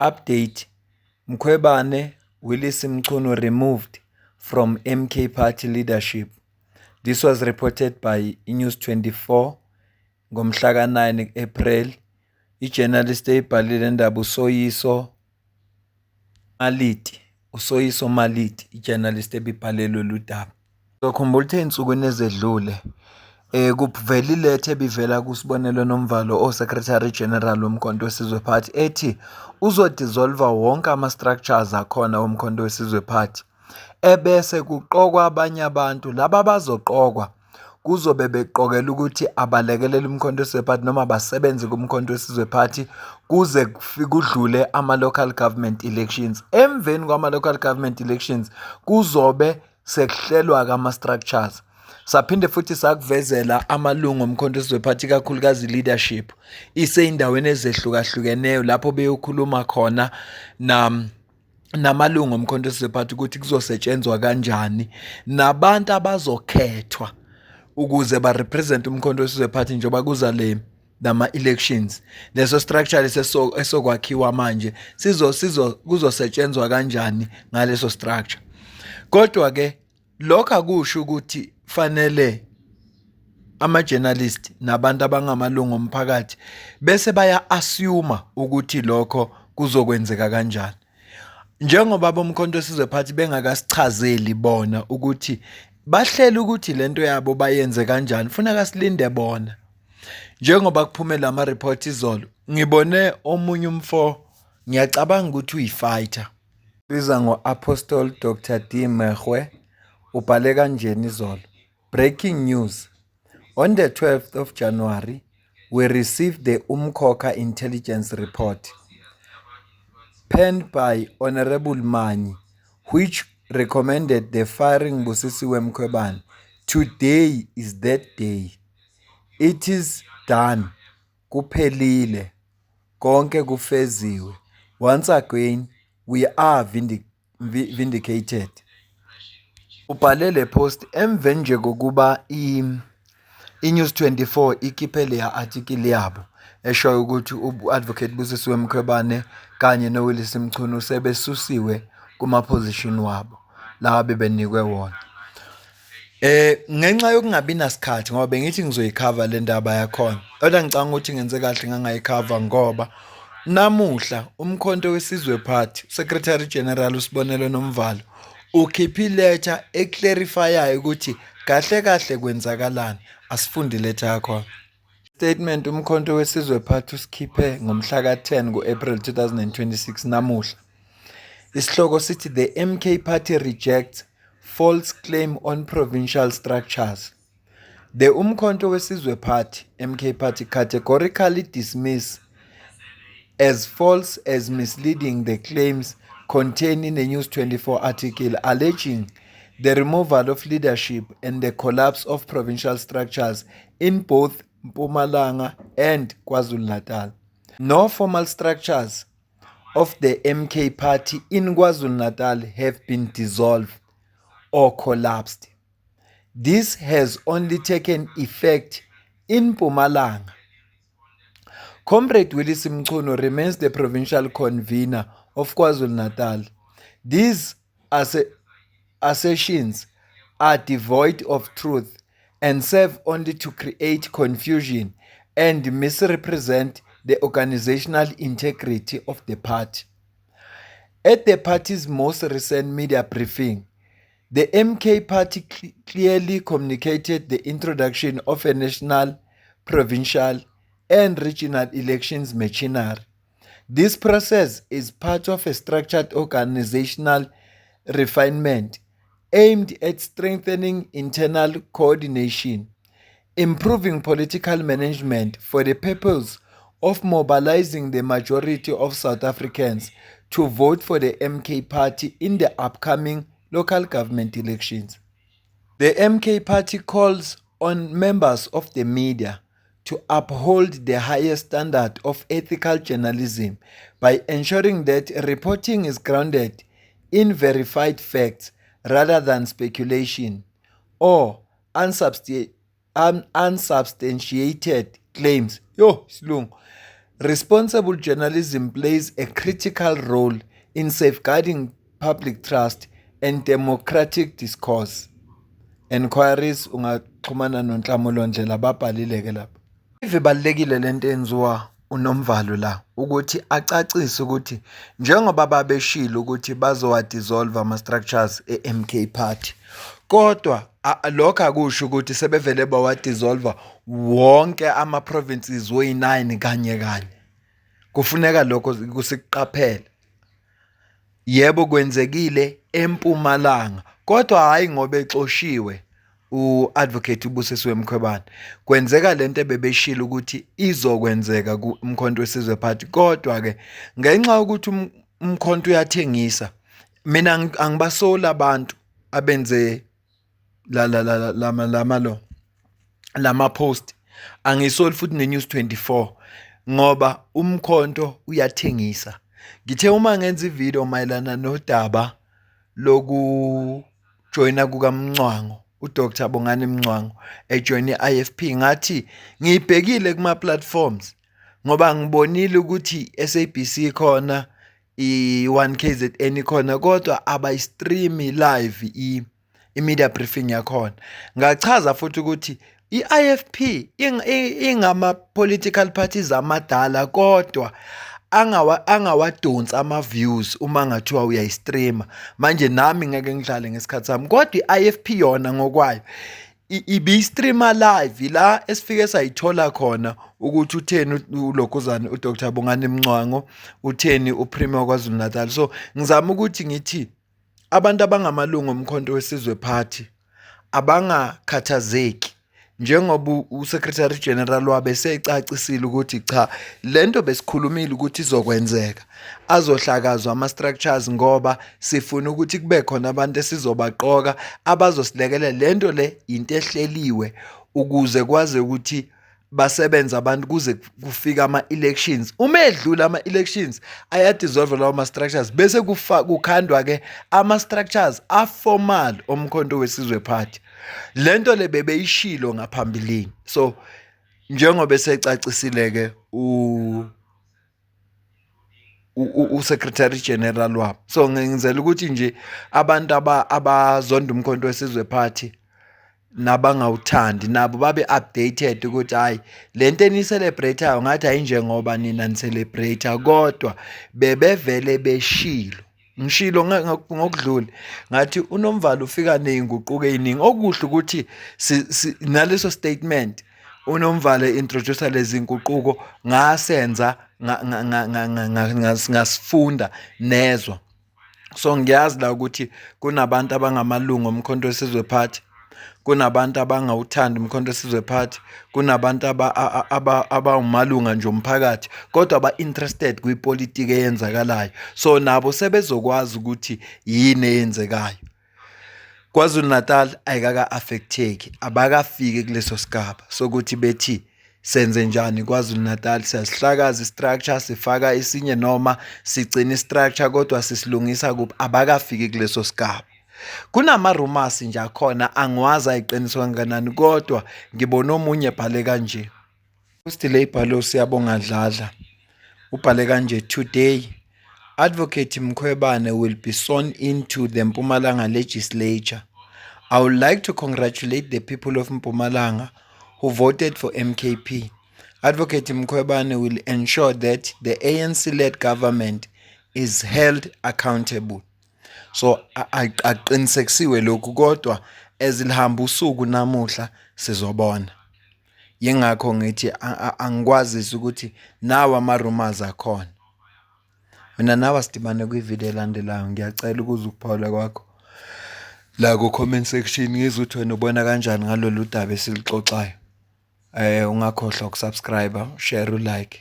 Update: Mkhwebane, Willies Mchunu removed from MK Party leadership. This was reported by News 24 ngomhla ka-9 April. I-journalist eyibhalile le ndaba uSoyiso Maliti, uSoyiso Maliti, i-journalist ebibhale lolu daba. Uzokhumbula ukuthi ey'nsukwini ezedlule kuvela iletha ebivela kuSibonelo Nomvalo o-Secretary General woMkhonto weSizwe Party ethi uzo-dissolve wonke ama-structures akhona woMkhonto weSizwe Party, ebese kuqokwa abanye abantu. Laba abazoqokwa kuzobe beqokelwa ukuthi abalekelele uMkhonto weSizwe Party noma basebenze kuMkhonto weSizwe Party kuze kudlule ama-local government elections. Emveni kwama-local government elections kuzobe sekuhlelwa-ke ama-structures. Saphinde futhi sakuvezela amalungu oMkhonto weSizwe Party, ikakhulukazi leadership isey'ndaweni ezehlukahlukeneyo lapho beyokhuluma khona namalungu oMkhonto weSizwe Party ukuthi kuzosetshenzwa kanjani nabantu abazokhethwa ukuze ba-represent uMkhonto weSizwe Party njengoba kuza le nama-elections. Leso structure lesi esokwakhiwa manje sizo sizo kuzosetshenzwa kanjani ngaleso structure. Kodwa-ke lokho akusho ukuthi fanele ama-journalist nabantu abangamalungu omphakathi bese baya-assume ukuthi lokho kuzokwenzeka kanjani. Njengoba boMkhonto weSizwe Party bengakasichazeli bona ukuthi bahlele ukuthi lento yabo bayenze kanjani, funeka silinde bona. Njengoba kuphume lama-report izolo, ngibone omunye umfo, ngiyacabanga ukuthi uyi-fighter. Biza ngo-Apostle Dr D Mehwe, ubhale kanjena izolo. Breaking news. On the 12th of January, we received the Umkhokha intelligence report penned by Honorable Manyi, which recommended the firing Busisiwe Mkhwebane. Today is that day. It is done. Kuphelile. Konke kufeziwe. Once again, we are vindicated. Ubhale le post emveni nje kokuba i-News 24 ikhiphe leya article yabo eshoyo ukuthi u-Advocate Busisiwe Mkhwebane kanye noWillies Mchunu sebesusiwe kuma-position wabo lawa bebenikwe wona. Ngenxa yokungabi nasikhathi, ngoba bengithi ngizoyikhava le ndaba yakhona, kodwa ngicabanga ukuthi ngenze kahle ngangayikhava, ngoba namuhla uMkhonto weSizwe Party Secretary General uSibonelo Nomvalo ukhiphe iletha e-clarify-ayo ukuthi kahle kahle kwenzakalani. Asifunde iletha yakhona. Statement uMkhonto weSizwe Party usikhiphe ngomhla ka-10 ku-April 2026, namuhla. Isihloko sithi "The MK Party rejects false claim on provincial structures." The Umkhonto weSizwe Party, MK Party, categorically dismiss as false as misleading the claims contained in the News 24 article alleging the removal of leadership and the collapse of provincial structures in both Mpumalanga and KwaZulu-Natal. No formal structures of the MK Party in KwaZulu-Natal have been dissolved or collapsed. This has only taken effect in Mpumalanga. Comrade Willies Mchunu remains the provincial convener of KwaZulu-Natal. These assertions are devoid of truth and serve only to create confusion and misrepresent the organizational integrity of the party. At the party's most recent media briefing, the MK Party clearly communicated the introduction of a national, provincial, and regional elections machinery. This process is part of a structured organizational refinement aimed at strengthening internal coordination, improving political management for the purpose of mobilizing the majority of South Africans to vote for the MK Party in the upcoming local government elections. The MK Party calls on members of the media to uphold the highest standard of ethical journalism by ensuring that reporting is grounded in verified facts rather than speculation or unsubstantiated claims. Yo, isilungu. Responsible journalism plays a critical role in safeguarding public trust and democratic discourse. Enquiries ungaxhumana noNhlamulo Ndlela babhalile-ke lapha. Ibalulekile lento eyenziwa uNomvalo la ukuthi acacise ukuthi njengoba babeshilo ukuthi bazowa-dissolve ama-structures e-M_K Party, kodwa lokho akusho ukuthi sebevele bawa-dissolve wonke ama-provinces woyi-9 kanye kanye. Kufuneka lokho sikuqaphele. Yebo, kwenzekile eMpumalanga kodwa hhayi ngoba exoshiwe u-Advocate uBusisiwe Mkhwebane. Kwenzeka lento ebebeshilo ukuthi izokwenzeka kuMkhonto weSizwe Party, kodwa-ke ngenxa yokuthi uMkhonto uyathengisa, mina angibasoli abantu abenze la la la lama lama lo lama post, angisoli futhi ne-News 24 ngoba uMkhonto uyathengisa. Ngithe uma ngenza ividiyo mayelana nodaba lokujoyina kukaMncwango, uDr Bongani Mncwango ejoyina i-I_F_P, ngathi ngiyibhekile kuma-platforms ngoba ngibonile ukuthi i-S_A_B_C ikhona, i-One K_Z_N ikhona, kodwa abayi-stream-i live i-media briefing yakhona. Ngachaza futhi ukuthi i-I_F_P ingama-political parties amadala kodwa angawadonsi ama-views uma ngathiwa uyayi-stream-a. Manje nami ngeke ngidlale ngesikhathi sami, kodwa i-I_F_P yona ngokwayo ibiyi-stream-a live ila esifike sayithola khona ukuthi utheni ulokhuzane uDr Bongani Mncwango, utheni uPremier waKwaZulu Natal. So ngizama ukuthi ngithi abantu abangamalungu oMkhonto weSizwe Party abangakhathazeki njengoba u-Secretary General wabo esecacisile ukuthi cha, lento besikhulumile ukuthi izokwenzeka, azohlakazwa ama-structures ngoba sifuna ukuthi kube khona abantu esizobaqoka abazosilekelela. Lento le into ehleliwe ukuze kwazi ukuthi basebenze abantu kuze kufike ama-elections. Uma edlula ama-elections aya-dissolve lawo ma-structures bese kukhandwa-ke ama-structures a-formal oMkhonto weSizwe Party. Lento le bebeyishilo ngaphambilini. So njengoba esecacisile-ke u-Secretary General wabo. So ngenzela ukuthi nje abantu abazonda uMkhonto weSizwe Party nabangawuthandi nabo babe updated ukuthi hhayi lento eniyi-celebrate-ayo ngathi ayinjengoba nina ni-celebrate-a, kodwa bebevele beshilo. Ngishilo ngokudlule ngathi uNomvalo ufika ney'nguquko ey'ningi. Okuhle ukuthi naleso statement uNomvalo e-introduce-a lezi nguquko ngasenza ngasifunda nezwa. So ngiyazi la ukuthi kunabantu abangamalungu oMkhonto weSizwe Party, kunabantu abangawuthandi uMkhonto weSizwe Party, kunabantu abawumalunga nje omphakathi kodwa aba-interested kwipolitiki eyenzakalayo. So nabo sebezokwazi ukuthi yini eyenzekayo. KwaZulu Natal ayikaka-affect-eki, abakafiki kuleso sigaba sokuthi bethi senze njani KwaZulu Natal, siyasihlakaza i-structure sifaka esinye noma sigcina i-structure kodwa sisilungisa kuphi, abakafiki kuleso sigaba. Kunama-rumours nje akhona angiwazi ayiqiniso kangakanani kodwa ngibone omunye ebhale kanje. Post le ibhalwe uSiyabonga Dladla, ubhale kanje: Today, Advocate Mkhwebane will be sworn into the Mpumalanga legislature. I would like to congratulate the people of Mpumalanga who voted for MKP. Advocate Mkhwebane will ensure that the ANC-led government is held accountable. So aqinisekisiwe lokhu kodwa ezilihamba usuku namuhla sizobona. Yingakho ngithi angikwazisi ukuthi nawa ama-rumours akhona. Mina nawe asidibane kwividiyo elandelayo. Ngiyacela ukuzwa ukuphawula kwakho la ku-comment section, ngizwe ukuthi wena ubona kanjani ngalolu daba esiluxoxayo. Ungakhohlwa uku-subscribe, share, u-like.